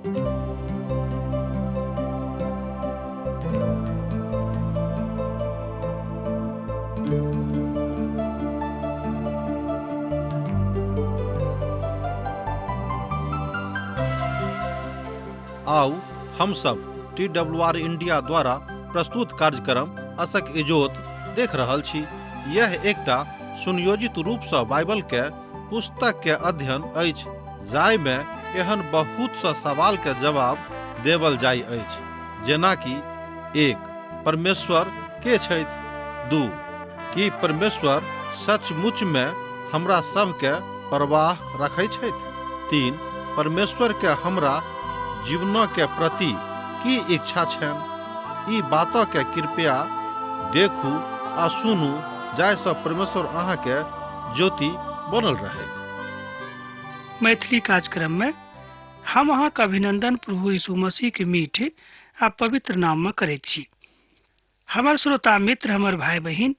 आउ हम सब टी डब्ल्यू आर इंडिया द्वारा प्रस्तुत कार्यक्रम असक इजोत देख रहल छी। यह एकटा सुनियोजित रूप सँ बाइबल के पुस्तक के अध्ययन अछि जाहि में एहन बहुत सा सवाल के जवाब देवल जाय अछि, जेना कि 1 परमेश्वर के छथि, 2 की परमेश्वर सचमुच में हमरा सब के परवाह रखै छथि, 3 परमेश्वर के हमरा जीवन के प्रति की इच्छा छनि। ई बात के कृपया देखू आ सुनू जाहिसँ परमेश्वर अहाँके ज्योति बनल रहै। मैथिली कार्यक्रम में हम अहाँके अभिनंदन प्रभु यीशु मसीह के मीठ आ पवित्र नाम में करैत छी। हमर श्रोता मित्र, हमर भाई बहिन,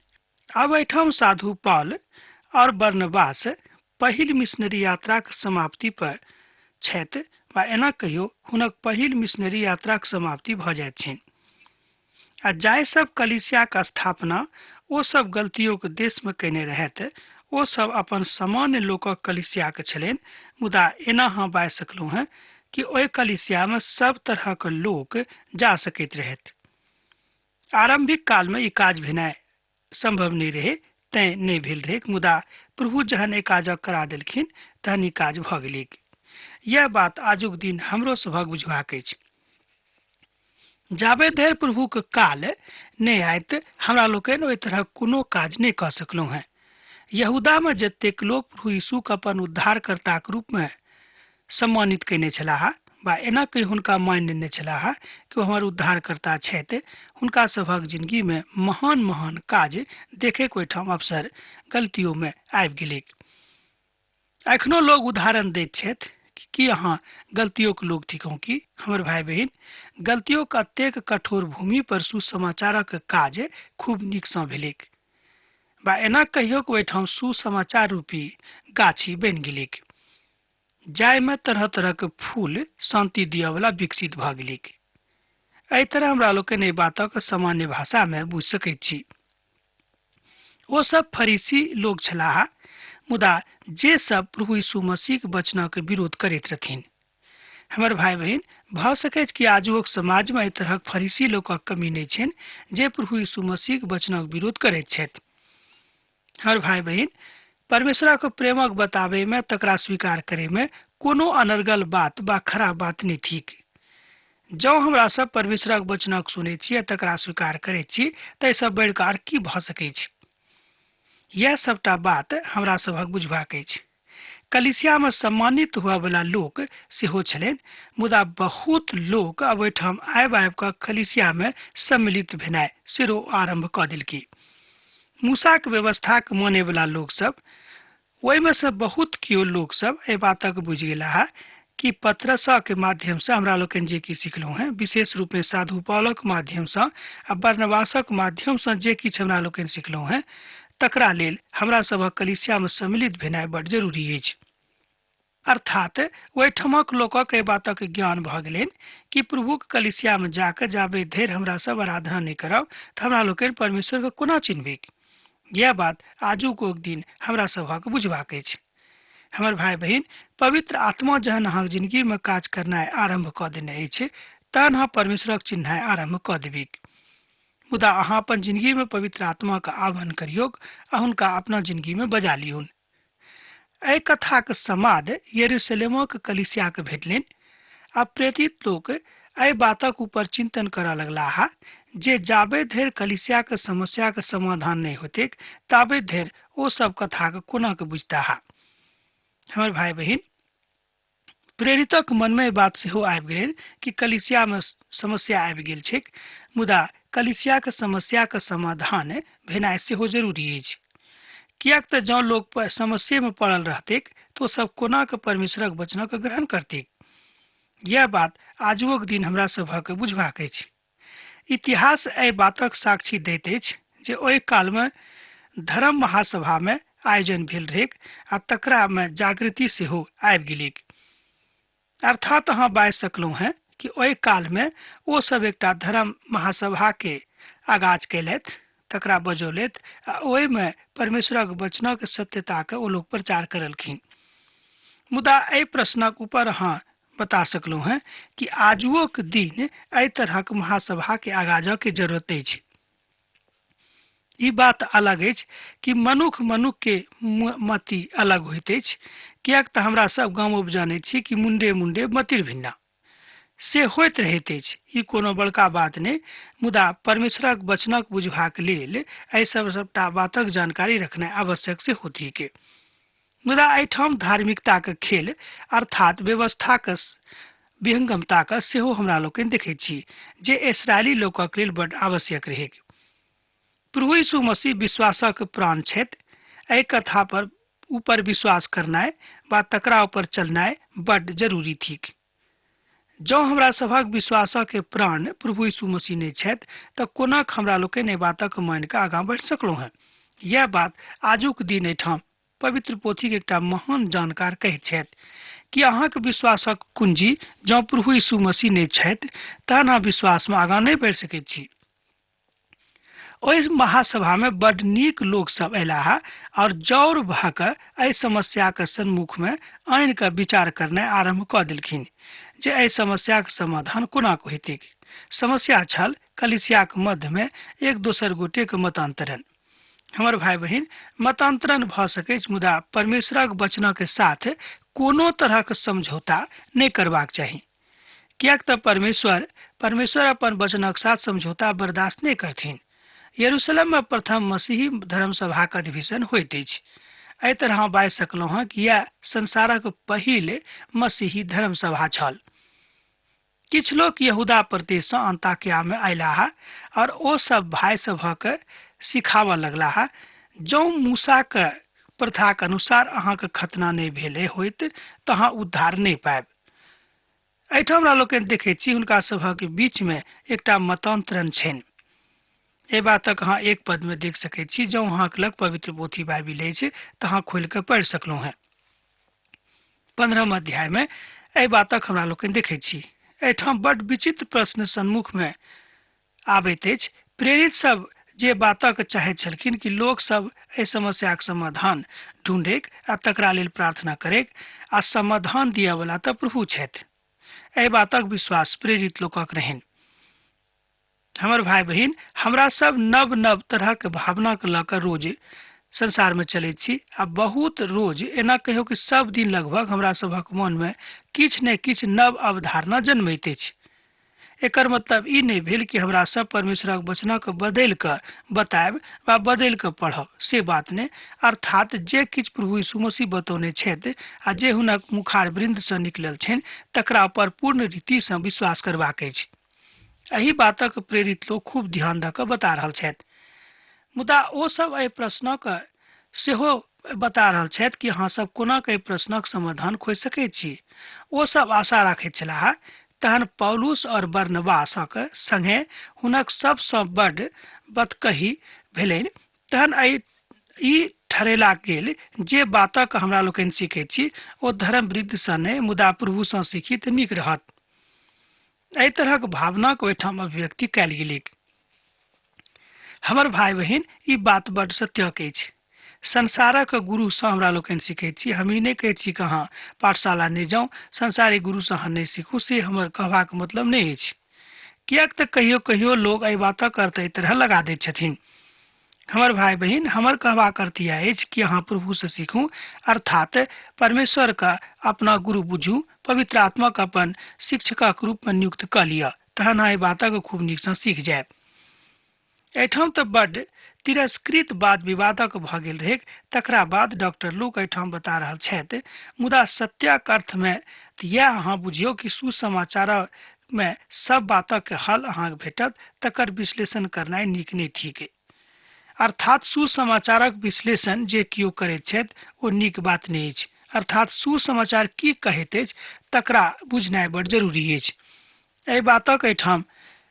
आब एहिठाम साधु पॉल और बरनबास पहिल मिशनरी यात्राक समाप्ति पर छथि, वा एना कहियो हुनक पहिल मिशनरी यात्राक समाप्ति भऽ जाइत छनि। आ जाहि सब कलीसियाक स्थापना ओ सब गलतियोक देशमे कयने रहथि, ओ सब अपन सामान्य लोकक कलीसियाक छलनि, मुदा एना अहाँ बाजि सकलहुँ हेँ कि ओहि कलीसियामे सब तरहक लोक जा सकैत रहथि। आरम्भिक कालमे ई काज भेनाइ सम्भव नहि रहै, तैँ नहि भेल रहैक, मुदा प्रभु जहन एहि काजक करा देलखिन तहन ई काज भऽ गेलैक। यैह बात आजुक दिन हमरो सभक बुझबाक अछि। जाबे धरि प्रभुक काल नहि आयत हमरा लोकनि ओहि तरहक कोनो काज नहि कऽ सकलहुँ हेँ। यहूदामे जतेक लोक प्रभु यीशुक अपन उद्धारकर्ताक रूपमे सम्मानित कयने छलाह, वा एना कहि हुनका मानि लेने छलाह कि ओ हमर उद्धारकर्ता छथि, हुनका सभक जिनगीमे महान महान काज देखैक ओहिठाम अवसर गलतियोमे आबि गेलैक। एखनो लोग उदाहरण दैत छथि कि की अहाँ गलतियोक लोक थिकहुँ की? हमर भाइ बहिन, गलतियोक अतेक कठोर भूमि पर सुसमाचारक काज खूब नीकसँ भेलैक, वा एना कहियोक ओहिठाम सुसमाचार रूपी गाछी बनि गेलैक, जाहिमे तरह तरहक फूल शान्ति दिअवला विकसित भऽ गेलैक। एहि तरह हमरा लोकनि एहि बातक सामान्य भाषामे बुझि सकैत छी। ओ सब फरीसी लोक छलाह, मुदा जे सब प्रभु यीशु मसीहक वचनक विरोध करैत रहथिन। हमर भाइ बहिन, भऽ सकैछ कि आजुक समाजमे एहि तरहक फरीसी लोकक कमी नहि छनि जे प्रभु यीशु मसीहक वचनक विरोध करैत छथि। हमर भाइ बहिन, परमेश्वरक प्रेमक बताबैमे, तकरा स्वीकार करैमे कोनो अनर्गल बात वा खराब बात नहि थिक। जँ हमरा सब परमेश्वरक वचनक सुनैत छी आ तकरा स्वीकार करैत छी, ताहिसँ बढ़ि कऽ आर की भऽ सकैछ? यैह सबटा बात हमरा सभक बुझबाक अछि। कलीसियामे सम्मानित हुअवला लोक सेहो छलनि, मुदा बहुत लोक अब ओहिठाम आबि आबि कऽ कलीसियामे सम्मिलित भेनाइ सेहो आरम्भ कऽ देलकै। मूसाक व्यवस्थाक मानैवला लोकसभ, ओहिमे सँ बहुत केओ लोकसभ एहि बातक बुझि गेलाह कि पतरसक माध्यमसँ हमरा लोकनि जे किछु सिखलहुँ हेँ, विशेष रूपमे साधु पौलक माध्यमसँ आ बरनबासक माध्यमसँ जे किछु हमरा लोकनि सिखलहुँ हेँ, तकरा लेल हमरा सभक कलीसियामे सम्मिलित भेनाइ बड्ड जरूरी अछि। अर्थात ओहिठामक लोकक एहि बातक ज्ञान भऽ गेलनि कि प्रभुक कलीसियामे जाकऽ जाबे धरि हमरा सब आराधना नहि करब तऽ हमरा लोकनि परमेश्वरके कोना चिन्हबैक। यैह बात आजुक दिन हमरा सभक बुझबाक अछि। हमर भाइ बहिन, पवित्र आत्मा जहन अहाँक जिनगीमे काज करनाइ आरम्भ कऽ देने अछि तहन अहाँ परमेश्वरक चिन्हनाइ आरम्भ कऽ देबैक। मुदा अहाँ अपन जिनगीमे पवित्र आत्माके आह्वान करियौक आ हुनका अपना जिनगीमे बजा लियौन। एहि कथाक समाद यरूशलेमक कलीसियाके भेटलनि आ प्रेरित लोक एहि बातक ऊपर चिंतन करऽ लगलाह जे जाबे धरि कलीसियाक समस्याक समाधान नहि होतैक ताबे धरि ओ सब कथाक कोना के बुझताह। हमर भाइ बहिन, प्रेरितक मनमे ई बात सेहो आबि गेलनि कि कलीसियामे समस्या आबि गेल छैक, मुदा कलीसियाक समस्याक समाधान भेनाइ सेहो जरूरी अछि। किएक तऽ जँ लोक समस्येमे पड़ल रहतैक तऽ ओ सब कोना कऽ परमेश्वरक वचनक ग्रहण करतैक। यैह बात आजुओक दिन हमरा सभक बुझबाक अछि। इतिहास एहि बातक साक्षी दैत अछि जे ओहि कालमे धर्म महासभामे आयोजन भेल रहैक आ तकरामे जागृति सेहो आबि गेलैक। अर्थात अहाँ बाजि सकलहुँ हेँ कि ओहि कालमे ओ सब एकटा धर्म महासभाके आगाज कयलथि, तकरा बजौलथि आ ओहिमे परमेश्वरक वचनक सत्यताके ओ लोक प्रचार करलखिन। मुदा एहि प्रश्नक ऊपर अहाँ बता सकलहुँ हेँ कि आजुओक दिन एहि तरहक महासभाके आगाजके जरूरत अछि। ई बात अलग अछि कि मनुख मनुख के मति अलग होइत अछि, किएक तऽ हमरा सब गामो जानैत छी कि मुंडे मुंडे मतिर भिन्ना से होइत रहैत अछि। ई कोनो बड़का बात नहि, मुदा परमेश्वरक वचनक बुझबाक लेल एहि सब सबटा बातक जानकारी रखनाइ आवश्यक से होती के। मुदा एहिठाम धार्मिकताक खेल अर्थात व्यवस्थाक विहंगमताक सेहो हमरा लोकनि देखैत छी जे इसराइली लोकक लेल बड आवश्यक रहैक। प्रभु यीशु मसीह विश्वासक प्राण छथि। एहि कथा पर ऊपर विश्वास करनाइ वा तकरा ऊपर चलनाइ बड जरूरी थिक। जँ हमरा सभक विश्वासक प्राण प्रभु यीशु मसीह नहि छथि तऽ कोना हमरा लोकनि एहि बातक मानि कऽ आगाँ बढ़ि सकलहुँ हेँ। यैह बात आजुक दिन एहिठाम पवित्र पोथीक एकटा महान जानकार कहैत छथि कि अहाँक विश्वासक कुंजी जँ प्रभु यीशु मसीह नहि छथि तहन अहाँ विश्वासमे आगाँ नहि बढ़ि सकैत छी। ओहि महासभामे बड्ड नीक लोक सब अयलाह आओर जौर भऽ कऽ एहि समस्याक सन्मुखमे आनि कऽ विचार करनाइ आरम्भ कऽ देलखिन जे एहि समस्याक समाधान कोना हेतैक। समस्या छल कलिसियाक मध्यमे एक दोसर गोटेक मतान्तरण। हमर भाई बहिन, मतान्तरण भऽ सकैछ मुदा परमेश्वरक वचनक साथ कोनो तरहक समझौता नहि करबाक चाही, किएक तऽ परमेश्वर परमेश्वर अपन वचनक साथ समझौता बर्दाश्त नहि करथिन। यरूशलेम में प्रथम मसीही धर्म सभाक अधिवेशन होइत अछि। एहि तरह बाजि सकलहुँ हँ कि यैह संसारक पहिल मसीही धर्म सभा छल। किछु लोक यहूदा प्रदेशसँ अन्ताकियामे अयलाह और ओ सब भाय सभक सिखाबऽ लगलाह, जौं मूसाक प्रथाक अनुसार अहाँक खतना नहि भेले होइत तऽ अहाँ उद्धार नहि पायब। एहिठाम हमरा लोकनि देखैत छी हुनका सभक बीचमे एकटा मतान्तरण छनि। एहि बातक अहाँ एक पदमे देख सकैत छी। जँ अहाँक लग पवित्र पोथी बाइबिल अछि तऽ अहाँ खोलि कऽ पढ़ि सकलहुँ हेँ। 15 अध्यायमे एहि बातक हमरा लोकनि देखैत छी। एहिठाम बड्ड विचित्र प्रश्न सन्मुखमे आबैत अछि। प्रेरित सब जे बातक चाहैत छलखिन कि लोक सब एहि समस्याक समाधान ढूंढैक आ तकरा लेल प्रार्थना करैक आ समाधान दिअवला तऽ प्रभु छथि। एहि बातक विश्वास प्रेरित लोकक रहनि। हमर भाई बहिन, हमरा सब नव नव तरहक भावनाके लऽ कऽ रोज संसारमे चलैत छी आ बहुत रोज एना कहियौ कि सब दिन लगभग हमरा सभक मनमे किछु ने किछु नव अवधारणा जन्मैत अछि। एकर मतलब ई नहि भेल कि हमरा सब परमेश्वरक वचनक बदलि कऽ बतायब वा बदलि कऽ पढ़ब, से बात नहि। अर्थात जे किछु प्रभु यीशु मसीह बतौने छथि आ जे हुनक मुखार वृन्दसँ निकलल छनि तकरा पर पूर्ण रीतिसँ विश्वास करबाक अछि। एहि बातक प्रेरित लोक खूब ध्यान दऽ कऽ बता रहल छथि। मुदा ओ सब एहि प्रश्नक सेहो बता रहल छथि कि अहाँ सब कोना कऽ एहि प्रश्नक समाधान खोजि सकैत छी। ओ सब आशा राखैत छलाह तहन पौलुस और बरनबासक संगे हुनक सबसँ बड्ड बतकही भेलनि। तहन एहि ई ठहरेला गेल जे बातक हमरा लोकनि सीखैत छी ओ धर्म वृद्धसँ नहि मुदा प्रभुसँ सीखी तऽ नीक रहत। एहि तरहक भावनाक ओहिठाम अभिव्यक्ति कयल गेलैक। हमर भाई बहिन, ई बात बड्ड सत्यक अछि। संसारक गुरुसँ हमरा लोकनि सीखैत छी। हम ई नहि कहैत छी कि अहाँ पाठशाला नहि जाउ, संसारिक गुरुसँ अहाँ नहि सीखू, से हमर कहबाक मतलब नहि अछि। किएक तऽ कहियो कहियो लोक एहि बातक अर्थ एहि तरह लगा दैत छथिन। हमर भाई बहिन, हमर कहबाक अर्थ यैह अछि कि अहाँ प्रभुसँ सीखू, अर्थात परमेश्वरके अपना गुरु बुझू, पवित्र आत्माके अपन शिक्षकक रूपमे नियुक्त कऽ लिअ, तहन अहाँ एहि बातक खूब नीकसँ सीख जायब। एहिठाम तऽ बड्ड तिरस्कृत वाद विवादक भऽ गेल रहैक, तकरा बाद डॉक्टर लूक एहिठाम बता रहल छथि। मुदा सत्यक अर्थमे तऽ यैह अहाँ बुझियौ कि सुसमाचारमे सब बातक हल अहाँके भेटत, तकर विश्लेषण करनाइ नीक नहि थिक। अर्थात सुसमाचारक विश्लेषण जे केओ करैत छथि ओ नीक बात नहि अछि। अर्थात सुसमाचार की कहैत अछि तकरा बुझनाइ बड्ड जरूरी अछि। एहि बातक एहिठाम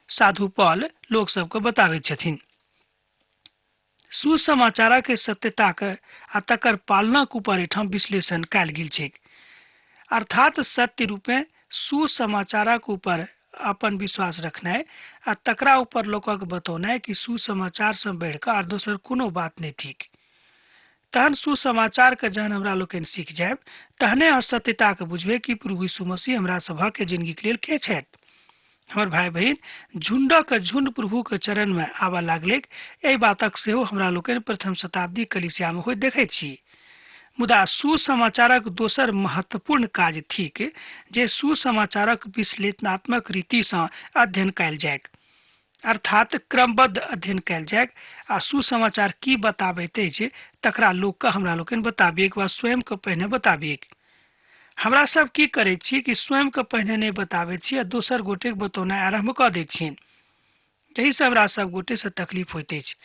साधु पॉल लोक सबके बताबैत छथिन। सुसमाचारक सत्यताक आ तकर पालनाक ऊपर एहिठाम विश्लेषण कयल गेल छैक। अर्थात सत्य रूपे सुसमाचारक ऊपर अपन विश्वास रखनाइ आ तकरा ऊपर लोकक बतौनाइ कि सुसमाचारसँ बढ़ि कऽ आर दोसर कोनो बात नहि थिक। तहन सुसमाचारके जहन हमरा लोकनि सीख जायब तहने असत्यताके बुझबै कि प्रभु यीशु मसीह हमरा सभके जिंदगीके लेल के छथि। हमर भाई बहिन, झुंडक झुंड प्रभुके चरणमे आबऽ लागलैक। एहि बातक सेहो हमरा लोकनि प्रथम शताब्दी कलीसियामे होइत देखैत छी। मुदा सुसमाचारक दोसर महत्वपूर्ण काज थिक जे सुसमाचारक विश्लेषणात्मक रीतिसँ अध्ययन कयल जाय, अर्थात क्रमबद्ध अध्ययन कयल जाय आ सुसमाचार की बताबैत अछि तकरा लोकके हमरा लोकनि बताबियैक वा स्वयंके पहिने बताबियैक। हमरा सब की करैत छी कि स्वयंके पहिने नहि बताबैत छी आ दोसर गोटेके बतौनाइ आरम्भ कऽ दैत छियनि। एहिसँ हमरा सब गोटेसँ तकलीफ होइत अछि।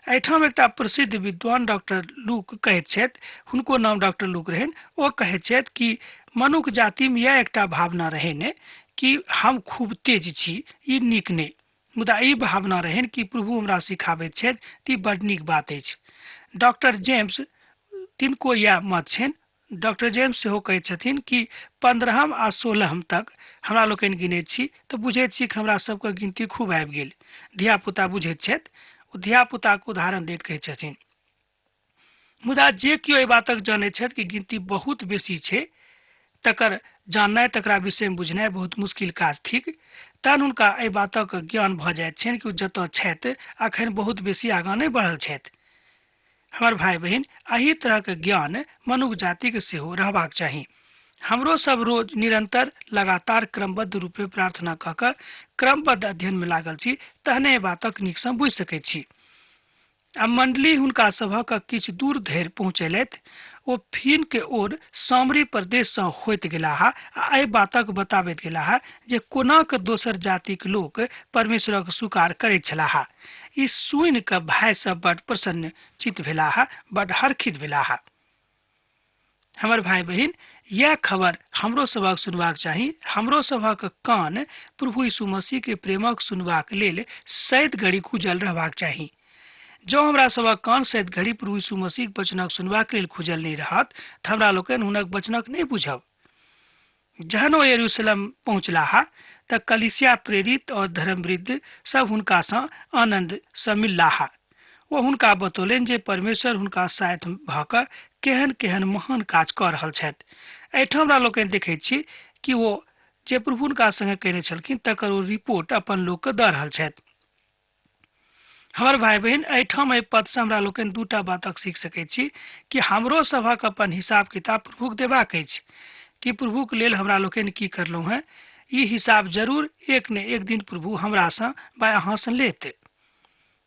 एहिठाम एकटा प्रसिद्ध विद्वान डॉक्टर लूक कहैत छथि, हुनको नाम डॉक्टर लूक रहनि, ओ कहैत छथि कि मनुख जातिमे इएह एकटा भावना रहनि कि हम खूब तेज छी, ई नीक नहि। मुदा ई भावना रहनि कि प्रभु हमरा सिखाबैत छथि तऽ ई बड्ड नीक बात अछि। डॉक्टर जेम्स तिनको इएह मत छनि। डॉक्टर जेम्स सेहो कहैत छथिन कि 15 आ 16 तक हमरा लोकनि गिनैत छी तऽ बुझैत छी कि हमरा सबके गिनती खूब आबि गेल। धियापुता बुझैत छथि, ओ धियापुताके उदाहरण दैत कहैत छथिन। मुदा जे केओ एहि बातक जनैत छथि कि गिनती बहुत बेसी छै, तकर जाननाइ, तकरा विषयमे बुझनाइ बहुत मुश्किल काज थिक। तहन हुनका एहि बातक ज्ञान भऽ जाइत छनि कि ओ जतऽ छथि अखन बहुत बेसी आगाँ नहि बढ़ल छथि। हमर भाई बहिन, एहि तरहक ज्ञान मनुख जातिके सेहो रहबाक चाही। हमरो सब रोज निरंतर लगातार क्रमबद्ध रूपे प्रार्थना कऽ कऽ क्रमबद्ध अध्ययनमे लागल छी, तहने एहि बातक नीकसँ बुझि सकैत छी। आ मंडली हुनका सभक किछु दूर धरि पहुँचेलथि। ओ फिन के ओर सामरी प्रदेशसँ होइत गेलाह आ एहि बातक बताबैत गेलाह जे कोना कऽ दोसर जातिक लोक परमेश्वरक स्वीकार करैत छलाह। ई सुनि कऽ भाय सब बड प्रसन्न चित्त भेलाह, बड हर्षित भेलाह। हमर भाई बहिन, यह खबर हमरो सभक सुनबाक चाही। हमरो सभक कान प्रभु यीशु मसीह के प्रेमक सुनबाक लेल सैद घड़ी खुजल रहबाक चाही। जँ हमरा सभक कान सैद घड़ी प्रभु यीशु मसीह के वचनक सुनबाक लेल खुजल नहि रहत तऽ हमरा लोकनि हुनक वचनक नहि बुझब। जहन ओ यरूशलेम पहुँचलाह तऽ कलीसिया प्रेरित और धर्मवृद्ध सब हुनकासँ आनन्दसँ मिललाह। ओ हुनका बतौलनि जे परमेश्वर हुनका साथ भऽ कऽ केहन केहन महान काज कऽ रहल छथि। एहिठाम हमरा लोकनि देखैत छी कि ओ जे प्रभु हुनका संगे कयने छलखिन तकर ओ रिपोर्ट अपन लोकके दऽ रहल छथि। हमर भाई बहिन, एहिठाम एहि पदसँ हमरा लोकनि दूटा बातक सीख सकैत छी कि हमरो सभक अपन हिसाब किताब प्रभुक देबाक अछि कि प्रभुक लेल हमरा लोकनि की करलहुँ हेँ। ई हिसाब जरूर एक ने एक दिन प्रभु हमरासँ वा अहाँसँ लेत।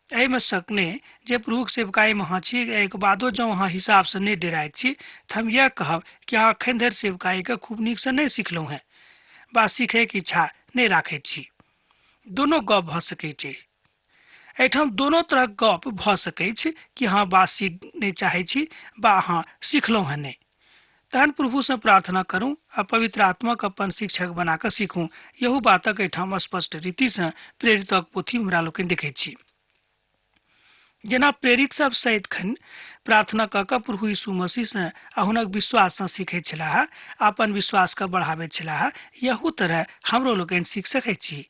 एहिमे शक नहि जे प्रभुक सेवकाईमे अहाँ छी, एहिके बादो जँ अहाँ हिसाबसँ नहि डेराइत छी तऽ हम इएह कहब कि अहाँ एखन धरि सेवकाईके खूब नीकसँ नहि सिखलहुँ हेँ वा सीखैके इच्छा नहि राखैत छी। दोनो गप भऽ सकैत छै। एहिठाम दोनो तरहक गप भऽ सकैत कि अहाँ बात सीख नहि चाहै छी वा अहाँ सिखलहुँ हेँ नहि। तहन प्रभुसँ प्रार्थना करू आ पवित्र आत्माक अपन शिक्षक बना कऽ सीखू। यहू बातक एहिठाम स्पष्ट रीतिसँ प्रेरितक पोथी हमरा लोकनि देखैत छी। जेना प्रेरित सब सदिखन प्रार्थना कऽ कऽ प्रभु यीशु मसीहसँ आ हुनक विश्वाससँ सीखैत छलाह, अपन विश्वासके बढ़ाबैत छलाह, यहू तरह हमरो लोकनि सीख सकैत छी।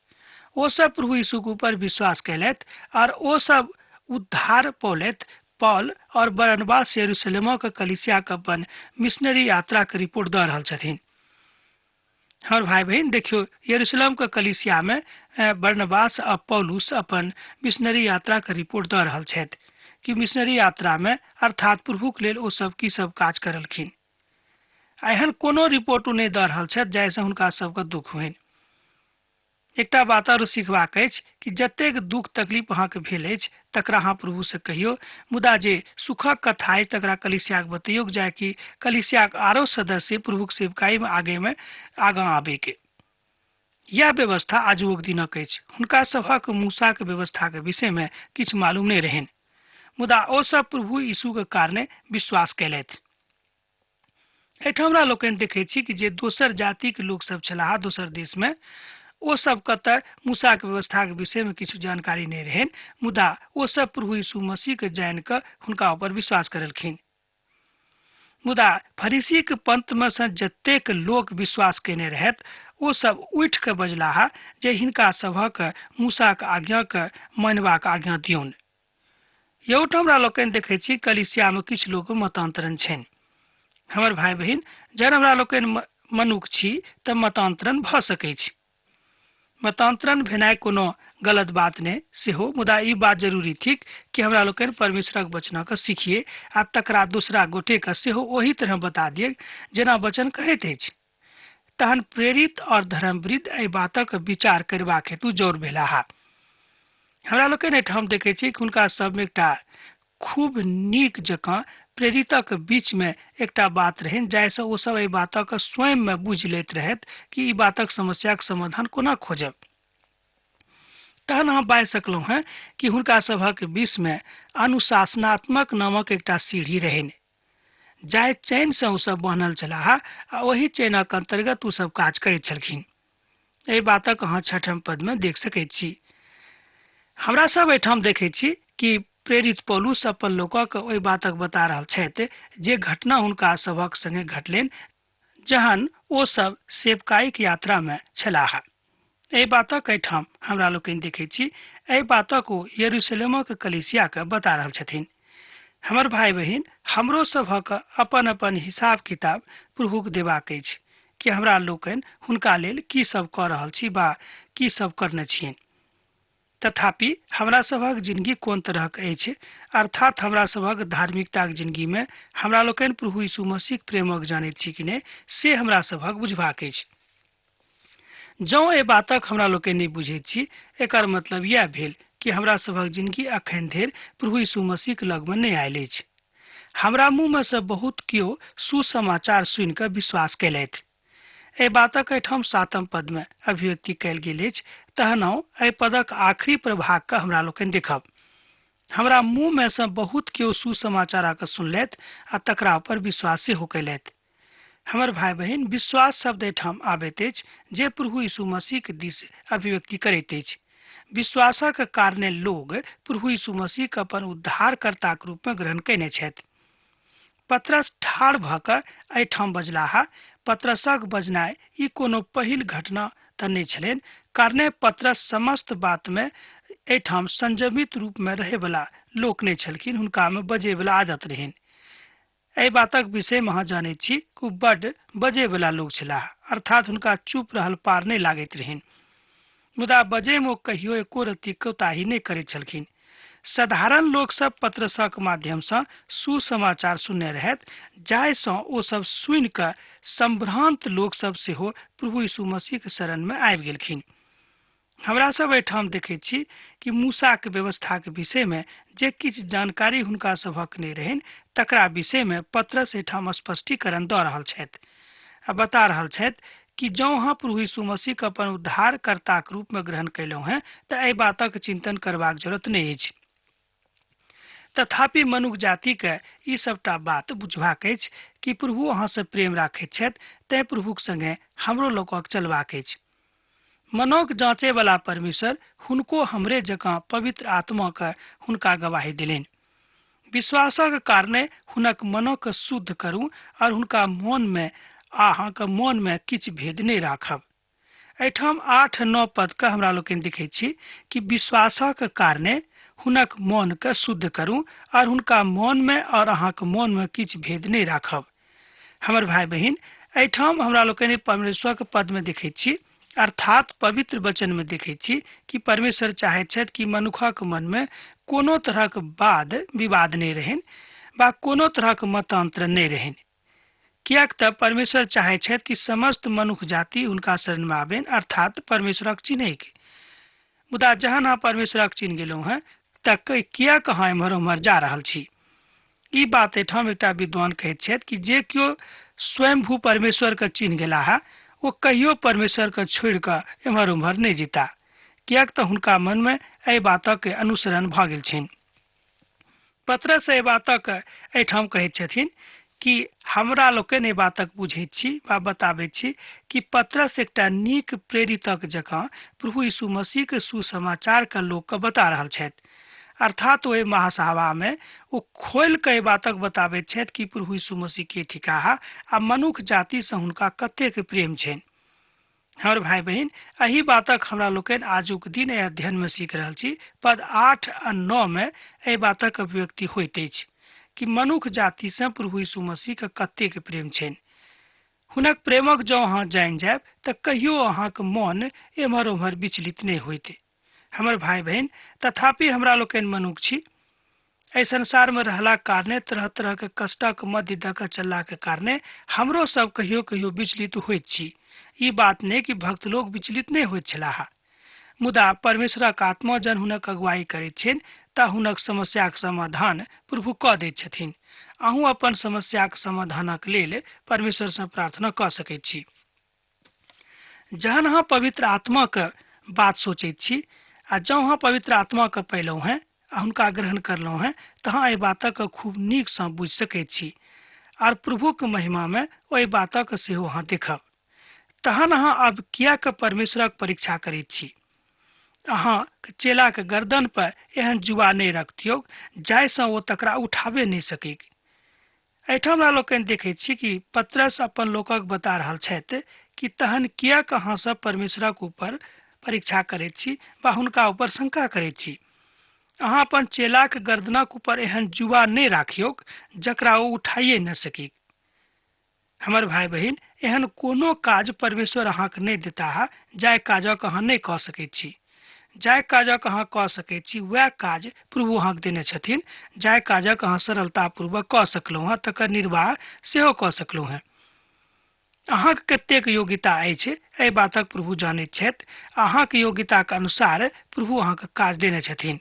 ओ सब प्रभु यीशुके ऊपर विश्वास कयलथि और ओ सब उद्धार पौलथि। पॉल और बरनबास यरूशलेमक कलीसियाके अपन मिशनरी यात्राके रिपोर्ट दऽ रहल छथिन। हमर भाई बहिन, देखियौ यरूशलेमके कलीसियामे बरनबास आ पौलुस अपन मिशनरी यात्राके रिपोर्ट दऽ रहल छथि कि मिशनरी यात्रामे अर्थात प्रभुक लेल ओ सब की सब काज करलखिन। एहन कोनो रिपोर्ट ओ नहि दऽ रहल छथि जाहिसँ हुनका सबके दुख होइन। एकटा बात आरो सीखबाक अछि कि जतेक दुख तकलीफ अहाँके भेल अछि तकरा अहाँ प्रभुसँ कहियौ, मुदा जे सुखक कथा अछि तकरा कलीसियाके बतैयौ जाय कि कलीसियाक आरो सदस्य प्रभुक सेवकाईमे आगेमे आगाँ आबैके। यह व्यवस्था आजुक दिनक अछि। हुनका सभक मूसाक व्यवस्थाके विषयमे किछु मालूम नहि रहनि, मुदा ओ सब प्रभु यीशुके कारणे विश्वास कयलथि। एहिठाम हमरा लोकनि देखैत छी कि जे दोसर जातिके लोकसभ छलाह दोसर देशमे, ओ सबके तऽ मूसाके व्यवस्थाके विषयमे किछु जानकारी नहि रहनि, मुदा ओ सब प्रभु यीशु मसीहके जानि कऽ हुनका ऊपर विश्वास करलखिन। मुदा फरीसीके पंथमे सँ जतेक लोक विश्वास कयने रहथि ओ सब उठि कऽ बजलाह जे हिनका सभक मूसाक आज्ञाके मानबाक आज्ञा दियौन। एहूठाम हमरा लोकनि देखै छी कलीसियामे किछु लोक मतान्तरण छनि। हमर भाय बहिन, जहन हमरा लोकनि मनुख छी तऽ मतान्तरण भऽ सकै छै। मतान्तरण भेनाइ कोनो गलत बात नहि सेहो, मुदा ई बात जरूरी थिक कि हमरा लोकनि परमेश्वरक वचनके सीखिए आ तकरा दोसरा गोटेके सेहो ओही तरह बता दिए जेना वचन कहैत अछि। तहन प्रेरित और धर्मवृद्ध एहि बातक विचार करबाक हेतु जौर भेलाह। हमरा लोकनि एहिठाम देखै छी कि हुनका सबमे एकटा खूब नीक जकाँ प्रेरितक बीचमे एकटा बात रहनि जाहिसँ ओ सब एहि बातक स्वयंमे बुझि लैत रहथि कि ई बातक समस्याक समाधान कोना खोजब। तहन अहाँ बाजि सकलहुँ हेँ कि हुनका सभक बीचमे अनुशासनात्मक नामक एकटा सीढ़ी रहनि जाहि चैनसँ ओ सब बान्हल छलाह आ ओहि चैनक अन्तर्गत ओ सब काज करैत छलखिन। एहि बातक अहाँ छठम पदमे देख सकैत छी। हमरा सब एहिठाम देखै छी कि प्रेरित पौलुस अपन लोकक ओहि बातक बता रहल छथि जे घटना हुनका सभक संगे घटलनि जहन ओ सब सेवकाईक यात्रामे छलाह। एहि बातक एहिठाम हमरा लोकनि देखैत छी। एहि बातक ओ यरूशलेमक कलीसियाके बता रहल छथिन। हमर भाय बहिन, हमरो सभक अपन अपन हिसाब किताब प्रभुक देबाक अछि कि हमरा लोकनि हुनका लेल की सब कऽ रहल छी बा की सब करने छियनि। तथापि हमरा सभक जिनगी कोन तरहक अछि, अर्थात हमरा सभक धार्मिकताक जिनगीमे हमरा लोकनि प्रभु यीशु मसीहक प्रेमक जानैत छी कि नहि, से हमरा सभक बुझबाक अछि। जँ एहि बातक हमरा लोकनि नहि बुझैत छी, एकर मतलब इएह भेल कि हमरा सभक जिनगी अखन धरि प्रभु यीशु मसीहक लगमे नहि आयल अछि। हमरा मुँहमे सँ बहुत केओ सुसमाचार सुनि कऽ विश्वास कयलथि। एहि बातक एहिठाम सातम पदमे अभिव्यक्ति कयल गेल अछि। तहनहुँ एहि पदक आखिरी प्रभागके हमरा लोकनि देखब। हमरा मुँहमे सँ बहुत केओ सुसमाचारक सुनलथि आ तकरा ऊपर विश्वास सेहो कयलथि। हमर भाय बहिन, विश्वास शब्द एहिठाम आबैत अछि जे प्रभु यीशु मसीहक दिस अभिव्यक्ति करैत अछि। विश्वासक कारणे लोग प्रभु यीशु मसीहक अपन उद्धारकर्ताक रूपमे ग्रहण कयने छथि। पतरस ठाढ़ भऽ कऽ एहिठाम बजलाह। पतरसक बजनाइ ई कोनो पहिल घटना तऽ नहि छलनि, कारणे पतरस समस्त बातमे एहिठाम संयमित रूपमे रहैवला लोक नहि छलखिन, हुनकामे बजैवला आदत रहनि। एहि बातक विषयमे अहाँ जानैत छी कि ओ बड्ड बजैवला लोक छलाह, अर्थात हुनका चुप रहल पार नहि लागैत रहनि। मुदा बजैमे ओ कहियो एको रत्ती कोताही नहि करैत छलखिन। साधारण लोक सब पतरसक माध्यमसँ सुसमाचार सुनने रहथि, जाहिसँ ओ सब सुनि कऽ सम्भ्रान्त लोक सब सेहो प्रभु यीशु मसीहक शरणमे आबि गेलखिन। हमरा सब एहिठाम देखैत छी कि मूसाक व्यवस्थाक विषयमे जे किछु जानकारी हुनका सभक नहि रहनि तकरा विषयमे पतरस एहिठाम स्पष्टीकरण दऽ रहल छथि आ बता रहल छथि कि जँ अहाँ प्रभु यीशु मसीहके अपन उद्धारकर्ताक रूपमे ग्रहण कयलहुँ हेँ तऽ एहि बातक चिन्तन करबाक जरूरत नहि अछि। तथापि मनुख जातिके ई सबटा बात बुझबाक अछि कि प्रभु अहाँसँ प्रेम राखैत छथि, तेँ प्रभुक संगे हमरो लोकक चलबाक अछि। मनोक जाँचेवला परमेश्वर हुनको हमरे जकाँ पवित्र आत्माके हुनका गवाही देलनि। विश्वासक कारणे हुनक मनक शुद्ध करू और हुनका मोनमे आ अहाँके मोनमे किछु भेद नहि राखब। एहिठाम 8-9 पदके हमरा लोकनि देखै छी कि विश्वासक कारणे हुनक मोनके शुद्ध करू और हुनका मोनमे और अहाँके मोनमे किछु भेद नहि राखब। हमर भाय बहिन, एहिठाम हमरा लोकनि परमेश्वरक पदमे देखैत छी, अर्थात पवित्र वचनमे देखैत छी कि परमेश्वर चाहैत छथि कि मनुखक मनमे कोनो तरहक वाद विवाद नहि रहनि वा कोनो तरहक मतान्तर नहि रहनि, किएक तऽ परमेश्वर चाहैत छथि कि समस्त मनुख जाति हुनका शरणमे आबनि, अर्थात परमेश्वरक चिन्हैके। मुदा जहन अहाँ परमेश्वरक चिन्ह गेलहुँ हेँ तऽ किएक अहाँ एम्हर ओम्हर जा रहल छी? ई बात एहिठाम एकटा विद्वान कहैत छथि कि जे केओ स्वयंभू परमेश्वरके चिन्ह गेलाह ओ कहियो परमेश्वरके छोड़ि कऽ एम्हर ओम्हर नहि जेता, किएक तऽ हुनका मनमे एहि बातक अनुसरण भऽ गेल छनि। पतरस एहि बातक एहिठाम कहैत छथिन कि हमरा लोकनि एहि बातक बुझैत छी वा बताबैत छी कि पतरस एकटा नीक प्रेरितक जकाँ प्रभु यीशु मसीहके सुसमाचारके लोकके बता रहल छथि। अर्थात ओहि महासभामे ओ खोलि कऽ एहि बातक बताबैत छथि कि प्रभु यीशु मसीह के थिकाह आ मनुख जातिसँ हुनका कतेक प्रेम छनि। हमर भाय बहिन, एहि बातक हमरा लोकनि आजुक दिन एहि अध्ययनमे सीख रहल छी। पद 8 आ 9 मे एहि बातक अभिव्यक्ति होइत अछि कि मनुख जातिसँ प्रभु यीशु मसीहके कतेक प्रेम छनि। हुनक प्रेमक जँ अहाँ जानि जायब तऽ कहियो अहाँक मन एम्हर ओम्हर विचलित नहि होइत। हमर भाय बहिन, तथापि हमरा लोकनि मनुख छी। एहि संसारमे रहलाक कारणे, तरह तरहके कष्टक मध्य दऽ कऽ चललाके कारणे हमरो सब कहियो कहियो विचलित होइत छी। ई बात नहि कि भक्त लोक विचलित नहि होइत छलाह, मुदा परमेश्वरक आत्मा जन हुनक अगुवाई करैत छनि तऽ हुनक समस्याक समाधान प्रभु कऽ दैत छथिन। अहूँ अपन समस्याक समाधानक लेल परमेश्वरसँ प्रार्थना कऽ सकैत छी। जहन अहाँ पवित्र आत्माके बात सोचैत छी आ जँ अहाँ पवित्र आत्माके पयलहुँ हेँ आ हुनका ग्रहण करलहुँ हेँ तऽ अहाँ एहि बातक खूब नीकसँ बुझि सकैत छी आर प्रभुक महिमामे ओहि बातक सेहो अहाँ देखब। तहन अहाँ आब किएक परमेश्वरक परीक्षा करैत छी? अहाँ चेलाक गर्दन पर एहन जुआ नहि रखतियौक जाहिसँ ओ तकरा उठाबे नहि सकैक। एहिठाम हमरा लोकनि देखैत छी कि पतरस अपन लोकक बता रहल छथि कि तहन किएक अहाँ सब परमेश्वरक ऊपर परीक्षा करैत छी वा हुनका ऊपर शंका करैत छी। अहाँ अपन चेलाक गर्दनक ऊपर एहन जुआ नहि राखियौक जकरा ओ उठाइए नहि सकीक। हमर भाय बहिन, एहन कोनो काज परमेश्वर अहाँके नहि देताह जाहि काजक अहाँ नहि कऽ सकैत छी। जाहि काजक अहाँ कऽ सकैत छी वएह काज प्रभु अहाँके देने छथिन। जाहि काजक अहाँ सरलतापूर्वक कऽ सकलहुँ हँ तकर निर्वाह सेहो कऽ सकलहुँ हँ। अहाँके कतेक योग्यता अछि एहि बातक प्रभु जानैत छथि। अहाँके योग्यताके अनुसार प्रभु अहाँके काज देने छथिन।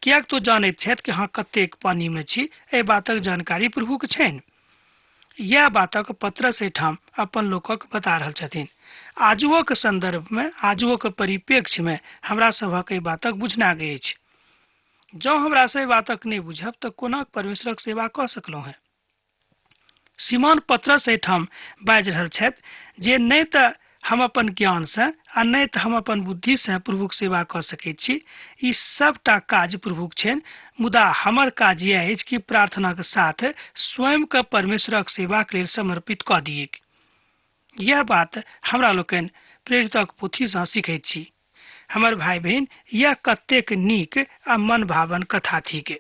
किएक तो जानैत छथि कि अहाँ कतेक पानिमे छी, एहि बातक जानकारी प्रभुके छनि। इएह बातक पतरस एहिठाम अपन लोकक बता रहल छथिन। आजुओक संदर्भमे, आजुओक परिप्रेक्ष्यमे हमरा सभक एहि बातक बुझना अछि। जँ हमरा से एहि बातक नहि बुझब तऽ कोना परमेश्वरक सेवा कऽ सकलहुँ हेँ? सिमोन पतरस एहिठाम बाजि रहल छथि जे नहि तऽ हम अपन ज्ञानसँ आ नहि तऽ हम अपन बुद्धिसँ प्रभुक सेवा कऽ सकैत छी। ई सभटा काज प्रभुक छनि, मुदा हमर काज इएह अछि कि प्रार्थनाक साथ स्वयंके परमेश्वरक सेवाक लेल समर्पित कऽ दिऐक। यह बात हमरा लोकनि प्रेरितक पोथीसँ सीखैत छी। हमर भाय बहिन, यह कतेक नीक आ मनभावन कथा थिक।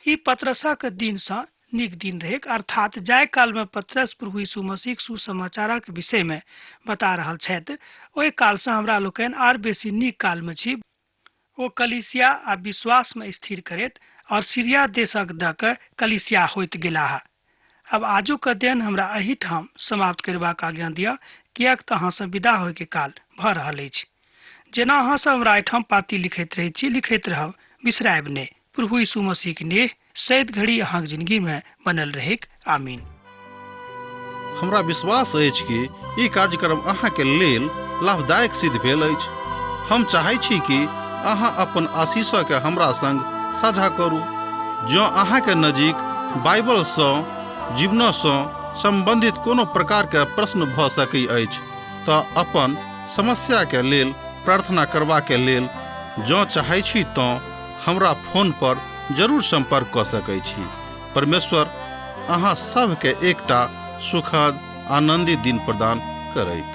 ई पतरसक दिनसँ नीक दिन रहैक, अर्थात जाहि कालमे पतरस प्रभु यीशु मसीहक सुसमाचारक विषयमे बता रहल छथि ओहि कालसँ हमरा लोकनि आर बेसी नीक कालमे छी। ओ कलीसिया आ विश्वासमे स्थिर करैत और सीरिया देशक दऽ कऽ कलीसिया होइत गेलाह। आब आजुक अध्ययन हमरा एहिठाम समाप्त करबाक आज्ञा दिअ, किएक तऽ अहाँसँ विदा होइके काल भऽ रहल अछि। जेना अहाँ सब हमरा एहिठाम पाती लिखैत रहैत छी, लिखैत रहब, बिसरायब नहि। प्रभु यीशु मसीह के नेह सैद घड़ी अहाँक जिंदगी में बनल रहेक। आमीन। हमरा विश्वास अछि कि ई कार्यक्रम अहाँके लेल लाभदायक सिद्ध भेल अछि। हम चाहै छी कि अहाँ अपन आशीषके हमरा संग साझा करू। जँ अहाँके नजीक बाइबलसँ जीवनसँ सम्बन्धित कोनो प्रकारके प्रश्न भऽ सकै अछि तऽ अपन समस्याके लेल प्रार्थना करबाके लेल जँ चाहै छी तँ हमरा फोन पर जरूर संपर्क कऽ सकै छी। परमेश्वर अहाँ सभके एकटा सुखद आनंदित दिन प्रदान करैत।